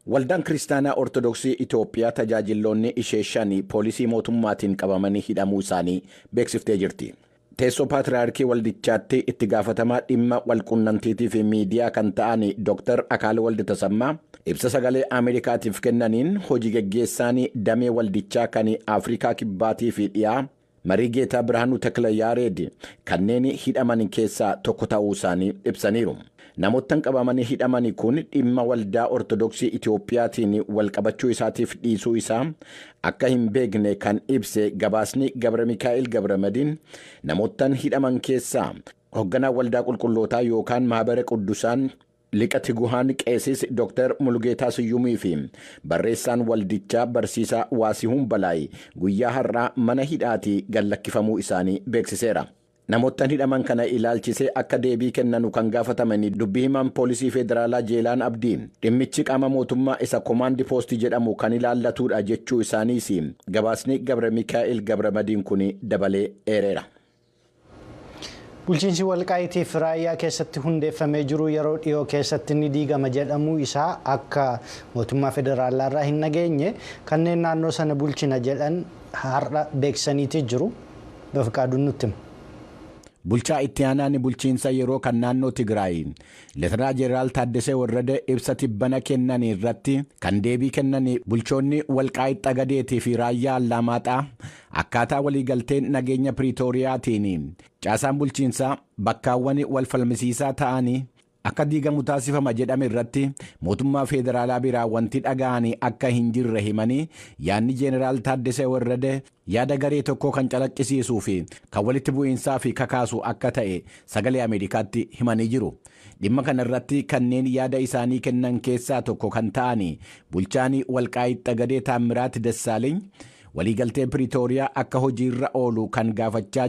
Waldaan Kiristaanaa Ortodoksii Itoophiyaa tajaajiloonni ishee 5 poolisii mootummaatiin qabamanii hidhamuu isaanii beeksiftee jirti. Teessoo Paatriyaarkii Waldichaatti itti gaafatamaa dhimma walqunnamtiitii fi miidiyaa kan ta'an Dr. Akaal Waldi Tasammaa ibsa sagalee Ameerikaatiif kennaniin, hojii geggeessaan damee waldichaa kan Afrikaa Kibbaatii fi dhiyaa Marii Geetaa Birhaanuu Takla Yaareed kanneen hidhaman keessaa tokko ta'uu isaanii ibsaniiru. Namoottan qabamanii hidhaman kun dhimma waldaa Ortodoksii Itoophiyaatiin wal qabachuu isaatiif dhiisuu isaa akka hin beekne kan ibse gabaasni Gabra Mikaa'el Gabramadiin, namoottan hidhaman keessaa hoogganaa waldaa qulqullootaa yookaan Mahabara Quddusaan Liqa Tiguhaan Qeesis Dr. Mulugeetaa Siyyumii fi barreessaan waldichaa barsiisaa Waasihuun Balaay guyyaa har'aa mana hidhaatii gad lakkifamuu isaanii beeksiseera. Namoottan hidhaman kana ilaalchisee akka deebii kennanu kan gaafatamanii dubbii himaan poolisii federaalaa Jeelaan Abdii, dhimmichi qaama mootummaa isa komaandi poostii jedhamu kan ilaallatudha jechuu isaaniis gabaasni Gabra Mikaa'el Gabramadiin kun dabalee eereera. Bulchiinsi Walqaayitiif Raayyaa keessatti hundeeffamee jiru yeroo dhiyoo keessatti ni diigama jedhamuu isaa akka mootummaa federaalaa irraa hin nageenye kanneen naannoo sana bulchina jedhan har'a beeksisaniiti jiru. Bafiqaaduun nutti hima. Bulchaa itti aanaan bulchiinsa yeroo kan naannoo Tigraay Leetanaa Jeneraal Taaddasee Warrade ibsa tibbana kennan irratti kan deebii kennan bulchoonni Walqaayit Xagadeetii fi Raayyaa Allaamaaxaa, akkaataa waliigalteen nageenya Piriitooriyaatiin caasaan bulchiinsaa bakkaawwan wal falmisiisaa ta'anii akka diigamu taasifama jedhame irratti mootummaa federaalaa biraa wanti dhaga'anii akka hin jirre himanii, yaadni Jeneraal Taaddasee Warrade yaada garee tokkoo kan calaqqisiisuu fi kan walitti bu'iinsaa fi kakaasu akka ta'e sagalee Ameerikaatti himanii jiru. Dhimma kana irratti kanneen yaada isaanii kennan keessaa tokko kan ta'an bulchaan Walqaayit Xagadee Taammiraat Dassaaleny, waliigaltee Piriitooriyaa akka hojiirra oolu kan gaafachaa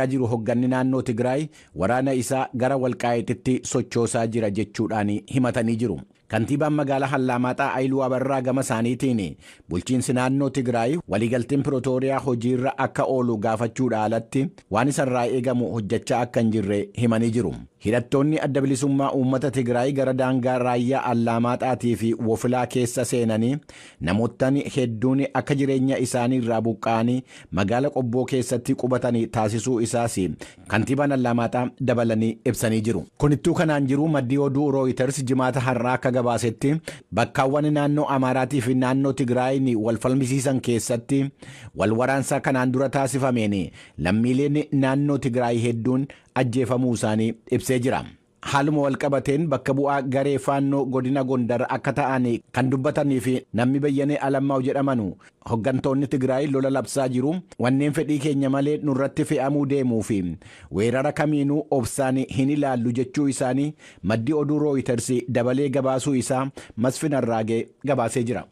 jiru hogganni naannoo Tigraay waraana isaa gara Walqaayititti sochoosaa jira jechuudhaan himatanii jiru. Kantiibaan magaalaa Allaamaaxaa Ayiluu Abarraa gama isaaniitiin, bulchiinsi naannoo Tigraay waliigalteen Pirootooriyaa hojiirra akka oolu gaafachuudha alatti waan isarraa eegamu hojjechaa akka hin jirre himanii jiru. Hidhattoonni Adda Bilisummaa Uummata Tigraay gara daangaa Raayyaa Allaamaaxaatii fi Wofilaa keessa seenanii namoottan hedduun akka jireenya isaanii irraa buqqa'anii magaala Qobboo keessatti qubatanii taasisuu isaas kantiibaan Allaamaaxaa dabalanii ibsanii jiru. Kunittuu kanaan jiru, maddii oduu Rooyiters Jimaata har'aa akka gabaasetti, bakkaawwan naannoo Amaaraatii fi naannoo Tigraayin wal falmisiisan keessatti wal waraansa kanaan dura taasifameen lammiileen naannoo Tigraay hedduun ajjeefamuu isaanii ibsee jira. Haaluma walqabateen, bakka bu'aa garee Faannoo godina Gondar akka ta'an kan dubbatanii fi namni Bayyanee Alammaa'u jedhamanu, hoggantoonni Tigraay lola labsaa jiru, wanneen fedhii keenya malee nurratti fe'amuu deemuu fi weerara kamiinuu obsaan hin ilaallu jechuu isaanii maddi oduu Rooyiters dabalee gabaasuu isaa Masfin Arraagee gabaasee jira.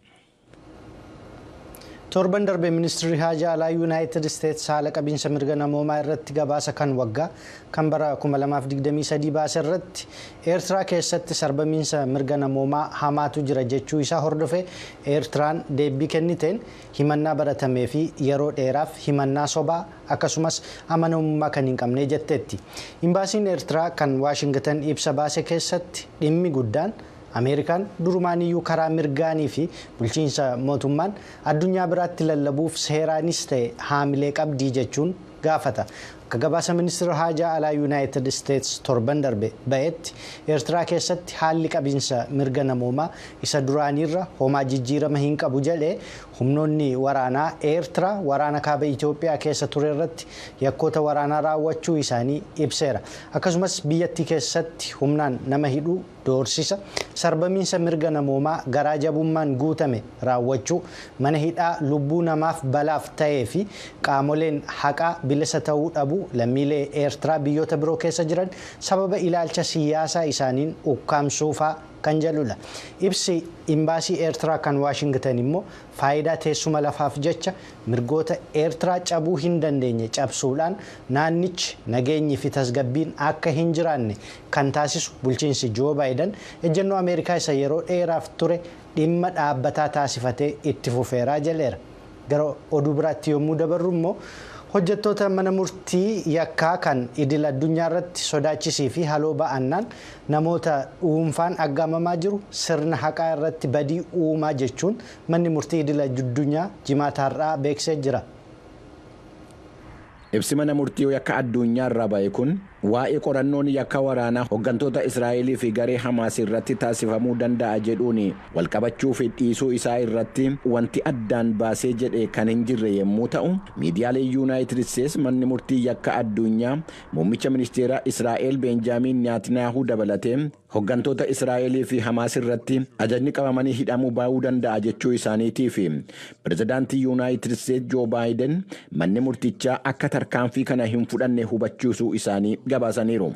Torban darbe Ministeerri Haajaa Alaa Yuunaayitid Isteetsi haala qabiinsa mirga namoomaa irratti gabaasa kan waggaa kan bara 2023 baase irratti Eertiraa keessatti sarbamiinsa mirga namoomaa hamaatu jira jechuu isaa hordofee, Eertiraan deebii kenniteen himannaa baratamee fi yeroo dheeraaf himannaa sobaa akkasumas amanamummaa kan hin qabne jetteetti. Imbaasiin Eertiraa kan Waashingtan ibsa baase keessatti, dhimmi guddaan Ameerikaan durumaaniyyuu karaa mirgaanii fi bulchiinsa mootummaan addunyaa biraatti lallabuuf seeraanis ta'e haamilee qabdii jechuun gaafata. Akka gabaasa Ministeera Haajaa Alaa Yuunaayitid Isteets torban darbe ba'etti, Eertiraa keessatti haalli qabiinsa mirga namoomaa isa duraaniirra homaa jijjiirama hin qabu jedhee, humnoonni waraanaa Eertiraa waraana kaaba Itoophiyaa keessa ture irratti yakkoota waraanaa raawwachuu isaanii ibseera. Akkasumas biyyattii keessatti humnaan nama hidhuu, doorsisa, sarbamiinsa mirga namoomaa garaa jabummaan guutame raawwachuu, mana hidhaa lubbuu namaaf balaaf ta'ee fi qaamoleen haqaa bilisa ta'uu dhabuu, lammiilee Eertiraa biyyoota biroo keessa jiran sababa ilaalcha siyaasaa isaaniin ukkaamsuufaa kan jedhudha. Ibsi imbaasii Eertiraa kan Waashingtan immoo, faayidaa teessuma lafaaf jecha mirgoota Eertiraa cabuu hin dandeenye cabsuudhaan naannichi nageenyi fi tasgabbiin akka hin jiraanne kan taasisu bulchiinsi Joo Baayiden ejjennoo Ameerikaa isa yeroo dheeraaf ture dhimma dhaabbataa taasifatee itti fufeeraa jedheera. Gara oduu biraatti yommuu dabarru immoo, Hojjettoota mana murtii yakkaa kan idil addunyaa irratti sodaachisii fi haloo ba'annaan namoota dhuunfaan aggaamamaa jiru sirna haqaa irratti badii uumaa jechuun manni murtii idil addunyaa jimaata har'aa beeksisee jira. Ibsi mana murtii yakka addunyaa irraa ba'e kun waa'ee qorannoon yakka waraanaa hooggantoota Israa'elii fi garee Hamaas irratti taasifamuu danda'a jedhuun walqabachuu fi dhiisuu isaa irratti wanti addaan baasee jedhe kan hin jirre yommuu ta'u, miidiyaalee Yuunaayitid Isteets manni murtii yakka addunyaa muummicha ministeera Israa'el Beenjaamin Netanyaahuu dabalatee hooggantoota Israa'elii fi Hamaas irratti ajajni qabamanii hidhamuu baa'uu danda'a jechuu isaaniitii fi pirezidaantii Yuunaayitid Isteets Joo Baayiden manni murtichaa akka tarkaanfii kana hin fudhanne hubachiisuu isaanii gabaasaniiru.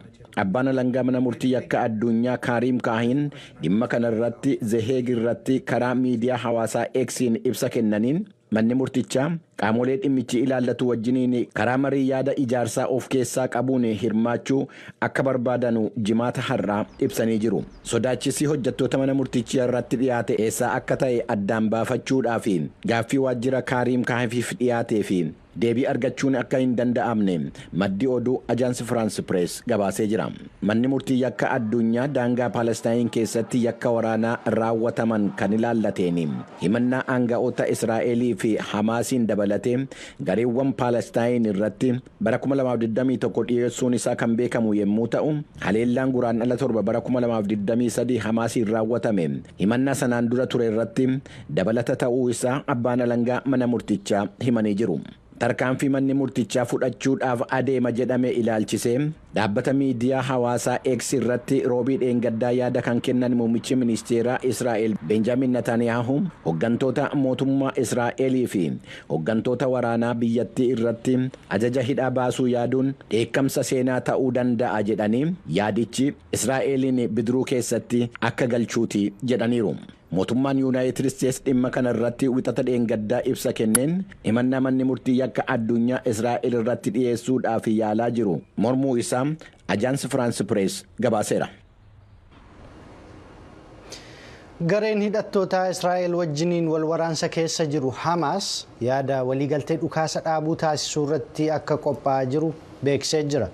Abbaan alangaa mana murtii yakka addunyaa Kaariim Kaahin dhimma kana irratti Zeheeg irratti karaa miidiyaa hawaasaa Eksiin ibsa kennaniin, manni murtichaa qaamolee dhimmichi ilaallatu wajjiniin karaa marii yaada ijaarsaa of keessaa qabuun hirmaachuu akka barbaadanu jimaata har'aa ibsanii jiru. Sodaachisii hojjettoota mana murtichaa irratti dhiyaate eessaa akka ta'e addaan baafachuudhaa fi gaaffii waajjira Kaariim Kaahiif dhiyaatee fi deebii argachuun akka hin danda'amne maddi oduu Ajaansi Firaans Pirees gabaasee jira. Manni murtii yakka addunyaa daangaa Paalestaayin keessatti yakka waraanaa raawwataman kan ilaallateen himannaa aanga'oota Israa'elii fi Hamaasiin dabalatee gareewwan Paalestaayin irratti bara 2021 dhiyeessuun isaa kan beekamu yommuu ta'u, haleellaan Guraandhala 7 bara 2023 Hamaasiin raawwatame himannaa sanaan dura ture irratti dabalata ta'uu isaa abbaan alangaa mana murtichaa himanii jiru. Tarkaanfii manni murtichaa fudhachuudhaaf adeema jedhame ilaalchisee dhaabbata miidiyaa hawaasaa X irratti roobii dheengaddaa yaada kan kennan muummichi ministeeraa Israa'el Benjaamin Netanyahu, hooggantoota mootummaa Israa'elii fi hooggantoota waraanaa biyyattii irratti ajaja hidhaa baasuu yaaduun dheekkamsa seenaa ta'uu danda'a jedhanii, yaadichi Israa'eliin bidiruu keessatti akka galchuuti jedhaniiru. Mootummaan Yuunaayitid Isteets dhimma kana irratti wixata dheengaddaa ibsa kenneen, himannaa manni murtii yakka addunyaa Israa'el irratti dhiyeessuudhaaf yaalaa jiru mormuu isaa Ajaansi Firaans Pirees gabaaseera. Gareen hidhattoota Israa'el wajjiniin wal waraansa keessa jiru Hamaas yaada waliigaltee dhukaasa dhaabuu taasisuu irratti akka qophaa'aa jiru beeksisee jira.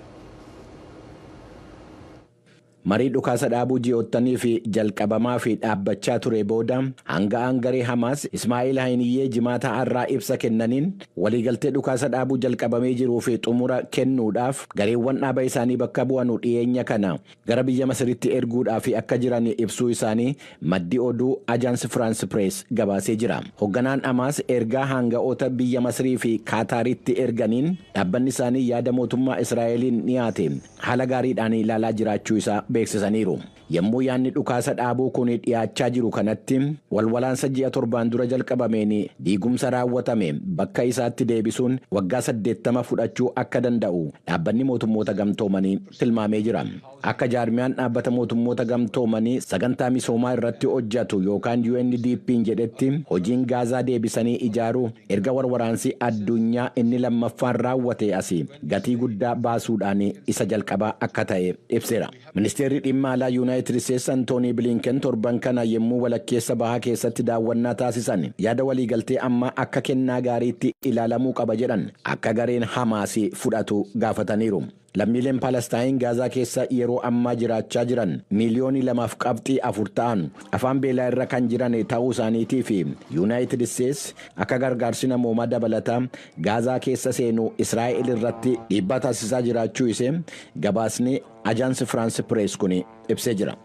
Marii dhukaasa dhaabuu ji'oottanii fi jalqabamaa fi dhaabbachaa ture booda, hanga'aan garee Hamaas Ismaa'il Hayniyyee jimaata har'aa ibsa kennaniin, waliigaltee dhukaasa dhaabuu jalqabamee jiruu fi xumura kennuudhaaf gareewwan dhaaba isaanii bakka bu'anu dhiyeenya kana gara biyya Masiritti erguudhaaf akka jiran ibsuu isaanii maddi oduu Ajaansi Firaans Pirees gabaasee jira. Hoogganaan Hamaas ergaa hanga'oota biyya Masirii fi Kaataaritti erganiin, dhaabbanni isaanii yaada mootummaa Israa'eliin dhiyaate haala gaariidhaan ilaalaa jiraachuu isaa beeksisaniiru. Yommuu yaadni dhukaasa dhaabuu kun dhiyaachaa jiru kanatti, walwalaansa ji'a 7n dura jalqabameen diigumsa raawwatame bakka isaatti deebisuun waggaa 80 fudhachuu akka danda'u dhaabbanni mootummoota gamtoomanii tilmaamee jira. Akka jaarmiyaan dhaabbata mootummoota gamtoomanii sagantaa misoomaa irratti hojjetu yookaan UNDP jedhetti, hojiin Gaazaa deebisanii ijaaruu erga walwaraansi addunyaa inni lammaffaan raawwate asii gatii guddaa baasuudhaan isa jalqabaa akka ta'e ibseera. Ministeerri dhimma alaa Yuunaayitid Isteetsi Antoonii Bilinken torban kana yommuu walakkeessa bahaa keessatti daawwannaa taasisan, yaada waliigaltee ammaa akka kennaa gaariitti ilaalamuu qaba jedhan akka gareen Hamaas fudhatu gaafataniiru. Lammiileen Palestaayin Gaazaa keessa yeroo ammaa jiraachaa jiran miiliyoonii 2.4 ta'an afaan beelaa irra kan jiran ta'uu isaaniitii fi Yuunaayitid Isteetsi akka gargaarsi namoomaa dabalataa Gaazaa keessa seenu Israa'el irratti dhiibbaa taasisaa jiraachuu isee gabaasni Ajaansi Firaansi Pirees kun ibsee jira.